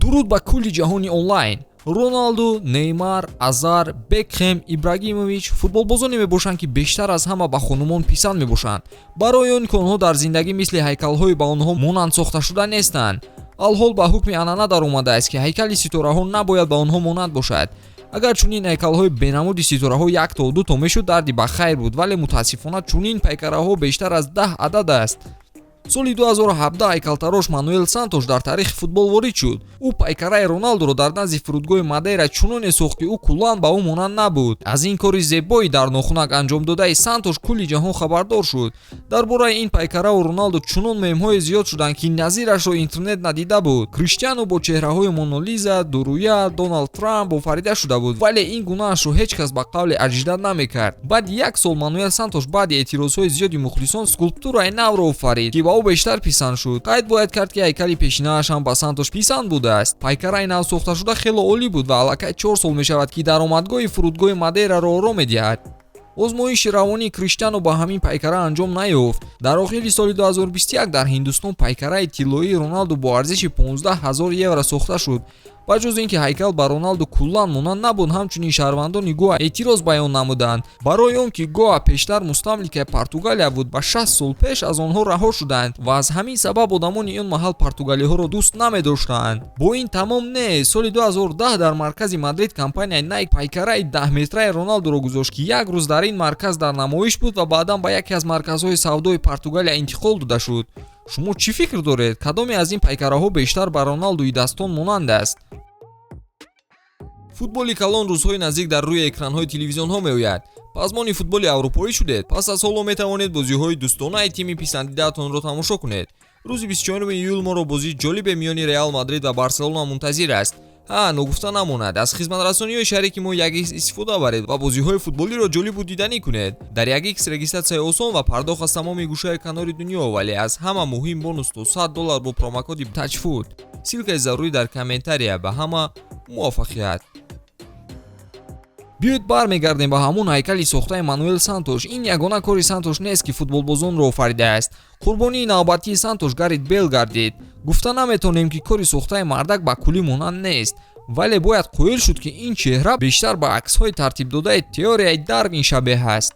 Дуруд ба кулли ҷаҳони онлайн. Роналду, Неймар, Азар, Бекхем, Ибрагимович футболбозоне мебошанд, ки бештар аз ҳама ба хонумон писанд мебошанд, барои он ки онҳо дар зиндагӣ мисли ҳайкалҳои ба онҳо монанд сохташуда нестанд. Алҳол ба ҳукми анъана даромадааст, ки ҳайкали ситораҳо набояд ба онҳо монанд бошад. Агар чунин ҳайкалҳои бенамуди ситораҳо як то ду то мешуд, дарди ба хайр буд, вале мутаассифона чунин пайкараҳо бештар аз 10 адад аст. Соли 2017 ҳайкалтарош Мануэл Сантош дар таърихи футбол ворид шуд. Ӯ пайкараи Роналдуро дар назди фурудгоҳи Мадейра чуноне сохт, ки ӯ куллан ба ӯ монанд набуд. Аз ин кори зебои дар нохунак анҷомдодаи Сантош кулли ҷаҳон хабардор шуд. Дар бораи ин пайкараву Роналду чунон мемҳое зиёд шуданд, ки назирашро интернет надида буд. Криштиану бо чеҳраҳои Монолиза, Дурӯя, Доналд Трамп офарида шуда буд, вале ин гунаашро ҳеҷ кас ба қавли аҷдад намекард. Баъди як сол Мануэл Сантош баъди эътирозҳои зиёди мухлисон скулптураи навро офарид, ки ба ӯ бештар писанд шуд. Қайд бояд кард, ки ҳайкали пешинааш ҳам ба Сантош писанд будааст. Пайкараи нав сохташуда хело олӣ буд ва аллакай 4 сол мешавад, ки даромадгоҳи фурудгоҳи Мадейраро ором медиҳад. Озмоиши равонии Криштиану ба ҳамин пайкара анҷом наёфт. Дар охири соли 2021 дар Ҳиндустон пайкараи тиллоии Роналду бо арзиши 15 ҳазор евро сохта шуд. Ба ҷуз ин ки ҳайкал ба Роналду куллан монанд набуд, ҳамчунин шаҳрвандони Гоа эътироз баён намуданд, барои он ки Гоа пештар мустамликаи Португалия буд ва 60 сол пеш аз онҳо раҳо шуданд ва аз ҳамин сабаб одамони ин маҳал португалиҳоро дӯст намедоштанд. Бо ин тамом не. Соли 2010 дар маркази Мадрид компанияи Найк пайкараи 10-метраи Роналдуро гузошт, ки як рӯз дар ин марказ дар намоиш буд ва баъдан ба яке аз марказҳои савдои Португалия интиқол дода шуд. Шумо чӣ фикр доред, кадоме аз ин пайкараҳо бештар ба Роналдуи дастон монанд аст? Футболи калон рӯзҳои наздик дар рӯи экранҳои телевизионҳо меояд. Пазмони футболи аврупоӣ шудед? Пас аз ҳоло метавонед бозиҳои дӯстонаи тими писандидаатонро тамошо кунед. Рӯзи 24 июл моро бозии ҷолибе миёни Реал Мадрид ва Барселона мунтазир аст. Ҳа, ногуфта намонад, аз хизматрасониҳои шарики мо 1x истифода баред ва бозиҳои футболиро ҷолибу диданӣ кунед. Дар 1x регистратсияи осон ва пардохт аз тамоми гӯшаи канори дунё, вале аз ҳама муҳим бонус то 100 доллар бо промокоди Тачфуд. Ссылкаи зарурӣ дар комментария. Ба ҳама муваффақият! Биёед бармегардем ба ҳамон ҳайкали сохтаи Мануэл Сантош. Ин ягона кори Сантош нест, ки футболбозонро офаридааст. Қурбонии навбатии Сантош Гарит Бел гардид. Гуфта наметавонем, ки кори сохтаи мардак ба куллӣ монанд нест, вале бояд қоил шуд, ки ин чеҳра бештар ба аксҳои тартибдодаи теорияи Дарвин шабеҳ аст.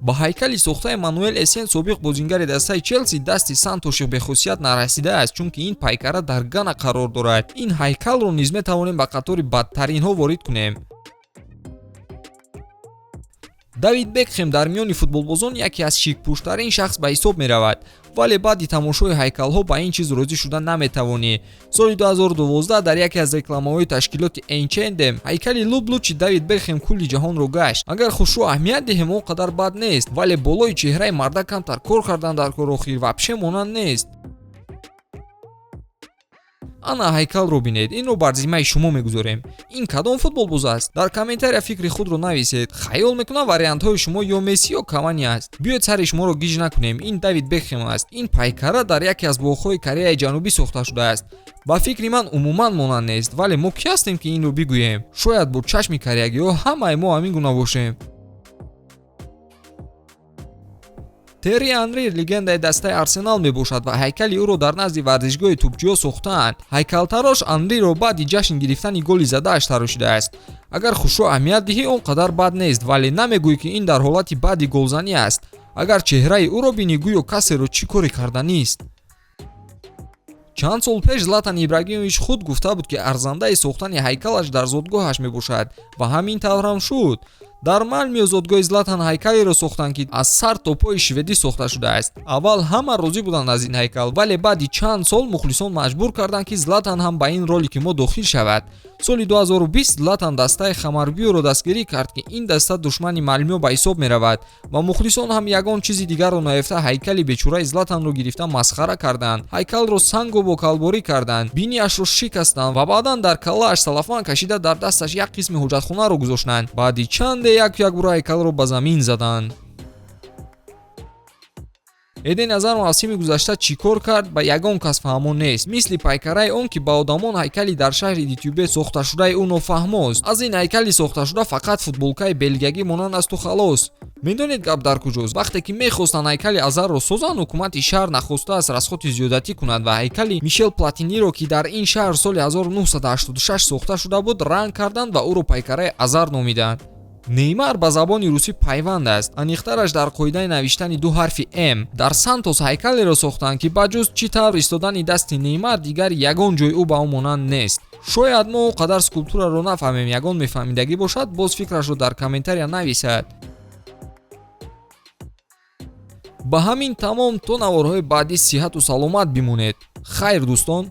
Ба ҳайкали сохтаи Мануэл Эсен, собиқ бозингари дастаи Челси, дасти Сантоши бехусият нарасидааст, чунки ин пайкара дар Гана қарор дорад. Ин ҳайкалро низ метавонем ба қатори бадтаринҳо ворид кунем. Давид Бекхем дар миёни футболбозон яке аз шикпӯштарин шахс ба ҳисоб меравад, вале баъди тамошои ҳайкалҳо ба ин чиз розӣ шуда наметавонӣ. Соли 2012 дар яке аз рекламаҳои ташкилоти H&M ҳайкали луб-лучи Давид Бекхем кулли ҷаҳонро гашт. Агар хушрӯ аҳамият диҳем, он қадар бад нест, вале болои чеҳраи мардак камтар кор кардан дар кор, охир вообще монанд нест. Ана ҳайкалро бинед, инро бар зиммаи шумо мегузорем. Ин кадом футболбоз аст? Дар комментария фикри худро нависед. Хаёл мекунам, вариантҳои шумо ё Месси, ё Кавани аст. Биёед, сари шуморо гиҷ накунем, ин Давид Бекхем аст. Ин пайкара дар яке аз боғҳои Кореяи Ҷанубӣ сохта шудааст. Ба фикри ман, умуман монанд нест, вале мо кӣ ҳастем, ки инро бигӯем? Шояд бо чашми кореягиҳо ҳамаи мо ҳамин гуна бошем. Терри Анри легендаи дастаи Арсенал мебошад ва ҳайкали ӯро дар назди варзишгоҳи тӯбчиҳо сохтаанд. Ҳайкалтарош Анриро баъди ҷашн гирифтани голи задааш тарошидааст. Агар хушрӯ аҳамият диҳӣ, он қадар бад нест, вале намегӯӣ, ки ин дар ҳолати баъди голзанӣ аст. Агар чеҳраи ӯро бинӣ, гӯё касеро чӣ коре карданист. Чанд сол пеш Златан Ибрагимович худ гуфта буд, ки арзандаи сохтани ҳайкалаш дар зодгоҳаш мебошад, ва ҳамин тавр ҳам шуд. Дар Малмиё, зодгоҳи Златан, ҳайкалеро сохтанд, ки аз сар то пои шведӣ сохта шудааст. Аввал ҳама розӣ буданд аз ин ҳайкал, вале баъди чанд сол мухлисон маҷбур карданд, ки Златан ҳам ба ин ролики мо дохил шавад. Соли 2020 Златан дастаи Хамарбиёро дастгирӣ кард, ки ин даста душмани Малмиё ба ҳисоб меравад, ва мухлисон ҳам ягон чизи дигарро наёфта, ҳайкали бечораи Златанро гирифта масхара карданд. Ҳайкалро сангу бо калборӣ карданд, биниашро шикастанд ва баъдан дар каллааш салафан кашида, дар дасташ як қисми ҳоҷатхонаро гузоштанд. Баъди чанде як якбора ҳайкалро ба замин заданд. Эден Азар мавсими гузашта чӣ кор кард, ба ягон кас фаҳмо нест. Мисли пайкараи он, ки ба одамон ҳайкали дар шаҳри Дитюбе сохташудаи ӯ нофаҳмост. Аз ин ҳайкали сохташуда фақат футболкаи белгиягӣ монанд асту халос. Медонед, гап дар куҷост? Вақте ки мехостанд ҳайкали Азарро созанд, ҳукумати шаҳр нахостааст расходи зиёдатӣ кунад ва ҳайкали Мишел Платиниро, ки дар ин шаҳр соли 1986 сохта шуда буд, ранг карданд ва ӯро пайкараи Азар номиданд. Неймар ба забони русӣ пайванд аст, аниқтараш дар қоидаи навиштани ду ҳарфи М. Дар Сантос ҳайкалеро сохтанд, ки ба ҷуз чӣ тавр истодани дасти Неймар, дигар ягон ҷой ӯ ба ӯ монанд нест. Шояд мо о қадар скулптураро нафаҳмем, ягон мефаҳмидагӣ бошад, боз фикрашро дар комментария нависад. Ба ҳамин тамом, то наворҳои баъдӣ сиҳату саломат бимонед. Хайр, дӯстон.